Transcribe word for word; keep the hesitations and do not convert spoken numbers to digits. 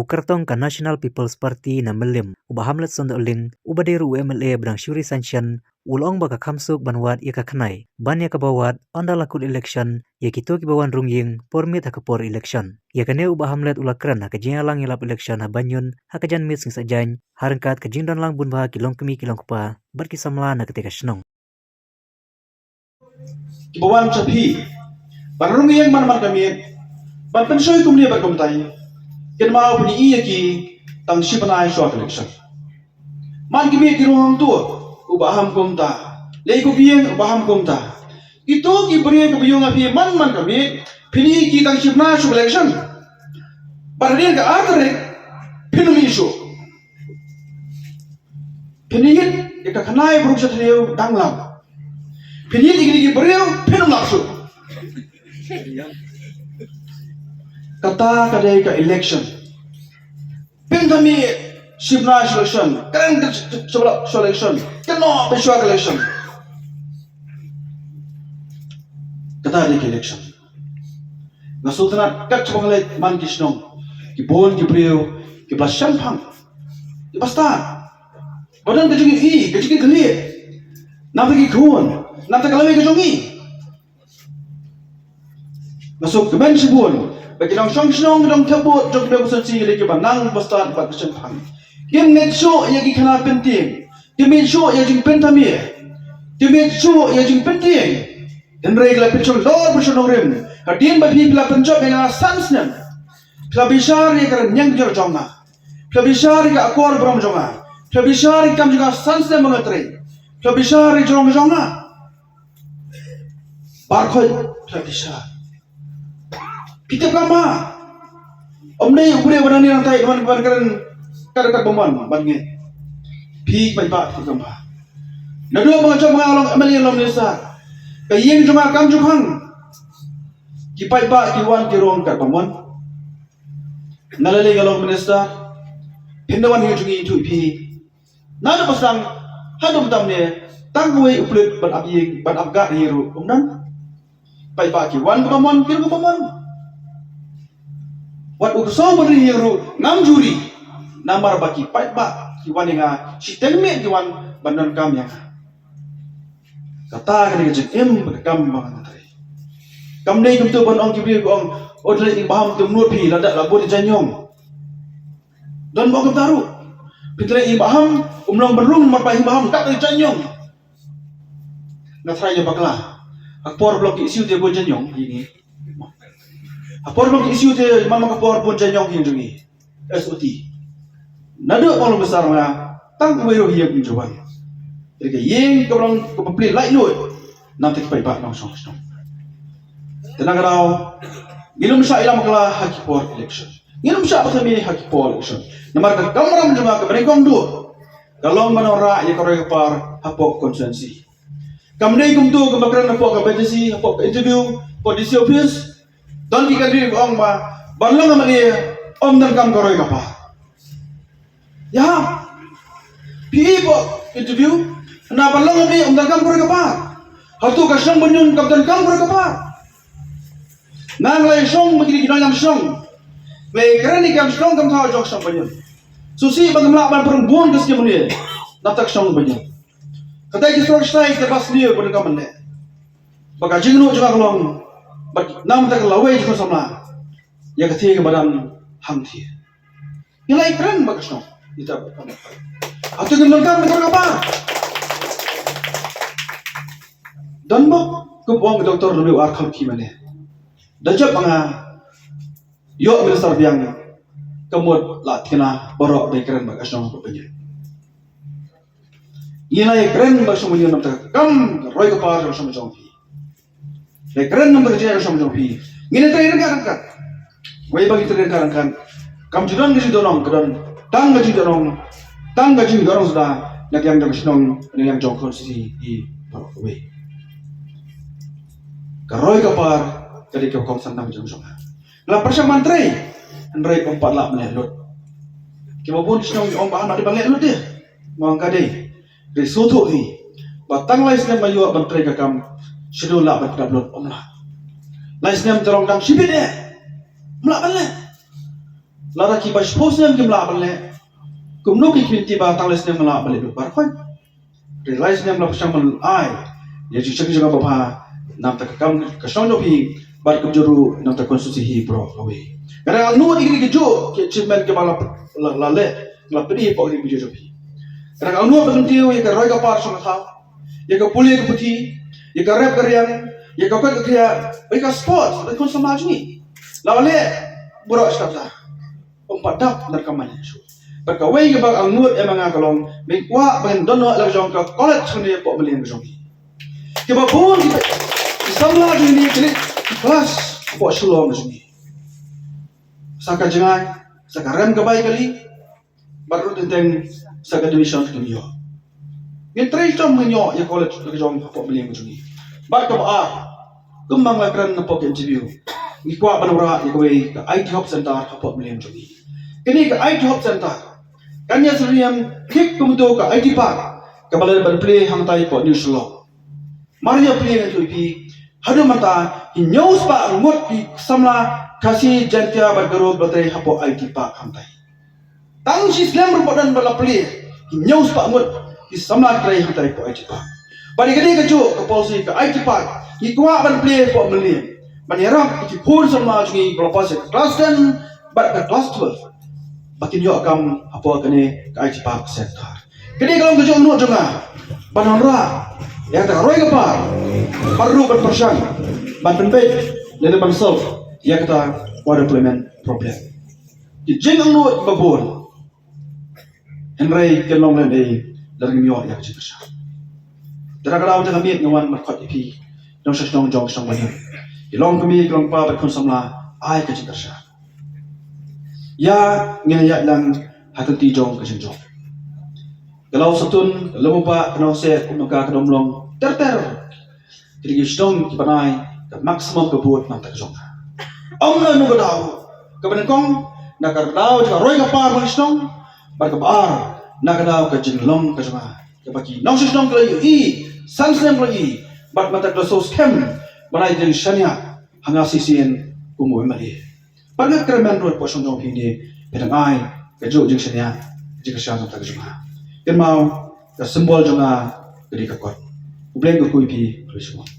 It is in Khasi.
U kyrtong ka National People's Party na Mylliem, u Bah Hamlet Sondohling, uba dei ruh u M L A ba dang shu resign shen, u la ong ba ka kham suk ban wad ïa ka khnai ban ïa kaba wad ynda la kut election ïa kito kiba wan rung ïing por miet ha ka por election. Ïa kane u Bah Hamlet u la kren ha ka jingïalang ïalap election ha Banyun ha ka janmiet Sngi Saitjaiñ, ha ryngkat ka jingdon lang bun bha ki longkmie ki longkpa bad ki samla na katei ka shnong. Kiba wan sha phi ban rung ïing man man ka miet, ban pynshoi kumne bad kumtai, kynmaw phin ïohi ïa ki tang shi bnai shuwa ka election. Man ki miet ki rung hangto, u Bah Ham kumta. Lei ko biang, u Bah Ham kumta. Kito ki briew kiba ïung ha phi man man ka miet, phin ïohi ki tang shi bnai shuwa ka election. Bad hadien ka ar tarik phin ym ïohi shuh. Phin ïit ïa ka khnai briew sha thliew dang lam. Phin ïit ïa kine ki briew phin ym lap shuh. Kata ka dei ka election. Pynthame shi bnai shuwa election. Kren ka sh- sh- shuwa election. Kynnoh ba shuwa election. Kata dei ka election. Nga sngewtynnat kat shaba nga leit man ki shnong, ki bun ki briew kiba shemphang, kiba stad, ba don ka jingïohi, ka jingkitkhlieh na bynta ki khun, na bynta ka lawei ka jong ngi. Nga sngewkmen shibun ba ki nongshong shnong, ki nongthep vote jong ki briew constituency ki dei kiba nang, ba stad bad ba shemphang. Kim ngeit shuh ïa ki khana pyntieng, kim ngeit shuh ïa jingpynthame, kim ngeit shuh ïa jingpyntieng. Hynrei ki la pynshong dor, pynshong nongrim. Hadien ba phi la pynjop ïa nga san snem, phi la bishar ïa ka rynïeng jong nga, phi la bishar ïa ka akor burom jong nga, phi la bishar ïa ka kam jong nga san snem ba nga trei, phi la bishar ïa ka jong jong nga. Barkhoi phi la bishar. Phi tip kam ba ym dei u briew ba nang ïa nang tai ban ban kren kat kat ba mon ban ngi. Phi paidbah phi tip kam ba naduh ba nga jop nga long M L A, long minister, ka ïing jong nga kam jong phi, ki paidbah ki wan ki rung kat ba mon. Nga la lei nga long minister, phin da wan hi jong ngi, thuh phi. Naduh ba sdang haduh mynta mynne, tang kawei u pulit ban ap ïing, ban ap gad ïa ruh um don. Paidbah ki wan kaba mon, ki rung kaba mon. Wat u ksew ban ri ïing ruh ngam ju ri. Namar ba ki paidbah ki wan ïa nga, shiteng miet ki wan ban donkam ïa nga. Kata ka dei ka jingim bad ka kam ba nga trei. Kam dei kumta ban ong ki briew, ki ong, "O, te leit ïing Bah Ham te ym nud phi, lada la bun jaiñiong." Don ba ong kumta ruh. Phi te leit ïing Bah Ham, um long ban rung, namar ba ïing Bah Ham dap da jaiñiong. Nga tharai ïa bakla. Ha ka por ba long ki issue te bun jaiñiong hi ngi. Ha ka por ba long ki issue te man man ka por bun jaiñiong hi jong ngi. S O T. Naduh ba long bishar nga, tang kawei ruh ïing um ju wan. Te ka ïing kaba long kaba plie laitluid, nangta ki paidbah nongshong shnong. Te na ka daw, ngin ym shah ïalam bakla ha ki por election. Ngin ym shah pynthame ha ki por election. Namar ka kamram jong nga kaba nyngkong duh ka long ban wanrah ïa ka roi ka par hapoh constituency. Kam dei kumta kaba kren hapoh ka B T C, hapoh ka interview, hapoh D C office. Don ki kynti ba ong ba ban long M L A ym donkam ka roi ka par. Ïa, phi ïohi hapoh interview, na ban long M L A ym donkam ka roi ka par. Hato ka shnong Banyun kam donkam ka roi ka par? Nga la ïashong bad kine ki nongïalam shnong. Nga la ïakren ïa ka kam shnong kam thaw jong ka shnong Banyun. Sngewsih ba ngam lah ban pynrung bun ka skim une na bynta ka shnong Banyun. Kata ki surok shatai ki ba sniew ba donkam mynne. Ba ka jingïaroh jong nga ka long bad na bynta ka lawei jong ka samla, ïa ka thie kaba dang hangthie. Ngi la ïakren bad ka shnong. Ita ba ka. Hato ngin donkam ka roi ka par? Don bok, kumba ong u Doctor W R Kharlukhi mynne. Da jop ba nga ïoh minister biang, ka mut la thikna baroh ba ïakren bad ka shnong ba Banyun. Ngi la ïakren bad ka shnong Banyun na bynta ka kam ka roi ka par jong ka shnong jong phi. Ïakren na bynta ka jingïaid ka shnong jong phi. Ngin ïatrei ryngkat ryngkat. Wei ba ngin ïatrei ryngkat ryngkat, kam ju don ka jingdonong, ka don tang ka jingdonong, tang ka jingdonong suda na ka liang jong ka shnong, na ka liang jong ka constituency baroh kawei. Ka roi ka par ka dei ka kongsan na ka jong ka shnong. Nga la pyrshang ban trei, hynrei ym pat lah ban leh lut. Kiba bun ki shnong ki ong ba hana dei ban leh lut de. Nga ong ka dei. Dei sngewthuh hi ba tang lai snem nga ïoh ban trei ka kam, shano lah ban kdap lut, ym lah. Lai snem te rong dang shibit eh. Ym lah ban leh. Lada kiba shiphew snem kim lah ban leh, kumno ki khmih ba tang lai snem lah ban leh lut baroh khoit. Hynrei lai snem la pyrshang ban ai ïa jingshakri jong nga ba bha na bynta ka kam ka shnong jong phi bad kumjuh ruh na bynta ka constituency hi baroh kawei. Nga dang angnud ïa kine kijuh ki achievement kiba la, la, la leh, la pynlong hapoh kine kijuh jong phi. Nga dang angnud ban kyntiew ïa ka roi ka par shong ka thaw, ïa ka pule ka puthi, ïa ka rep ka riang, ïa ka koit ka khiah, ïa ka sports, ïa ka khun samla jong ngi. La leh baroh shi katta. Ym pat dap na ka man shuh. Bad kawei kaba angnud ïa ma nga ka long, me kwah ban don noh la jong ka college hangne hapoh Mylliem ka jong ngi. Kiba bun ki, ki samla jong ngi ki leit class hapoh Shillong ka jong ngi. Sa ka jngai, sa ka rem ka bai kali, bad ruh teng teng sa ka tuition kim ïoh. Ngin trei shitom ngin ïoh ïa college la ka jong hapoh Mylliem ka jong ngi. Bad kaba ar, kumba nga la kren hapoh ka interview, ngi kwah ban wanrah ïa kawei ka I T Hub Center hapoh Mylliem jong ngi. Kane ka I T Hub Center kan ïasyriem thik kumto ka I T Park kaba la dep ban plie hangtai hapoh New Shillong. Mar ïa plie ngan ïathuh ïa phi, haduh mynta hynñiew spah ngut ki samla Khasi, Jaiñtia bad Garo ba trei hapoh I T Park hangtai. Tang shi snem ruh ba don ba la plie, hynñiew spah ngut ki samla ki trei hangtai hapoh I T Park. Bad ïa kane kajuh ka policy ka I T Park ngi kwah ban plie hapoh Mylliem ban ïarap ïa ki khun samla jong ngi ba la pass ïa ka class ten bad ka class twelve ba kin ïoh kam hapoh kane ka I T Park Center. Kane ka long ka jingangnud jong nga ban wanrah ïa kata ka roi ka par, bad ruh ban pyrshang ban pynbeit lane ban solve ïa kata unemployment problem. Ki jingangnud ba bun, hynrei kin long lane lada ngim ïoh ïa ka jingkyrshan. Te na ka daw jong ka miet nga wan ban khot ïa phi nongshong shnong jong ka shnong Bañiang, ki long kmie ki long kpa bad khun samla, ai ka jingkyrshan ïa ngi, ngin ïaid lang ha ka kti jong ka jingjop. Ka Lawsatun, ka Lymupah, ka Nongsiej, Umnaka, ka Umlong, ter ter. Ki dei ki shnong kiban ai ka maximum ka vote na ka bynta ka jong nga. Ym na kano ka daw, kaba nyngkong na ka daw jong ka roi ka par jong ka shnong, bad kaba ar na ka daw ka jinglong ka jong nga, kaba ki nongshong shnong ki la ïohi, san snem ki la ïohi, bad mynta ki la sngewskhem ban ai jingshaniah ha nga shisien kum u M L A. Bad nga kyrmen ruh hapoh shnong jong phi ne, phi dang ai kajuh jingshaniah, jingkyrshan na ka bynta ka jong nga. Kynmaw, ka symbol jong nga ka dei ka kot. U Blei un kyrkhu ïa phi, khublei shibun.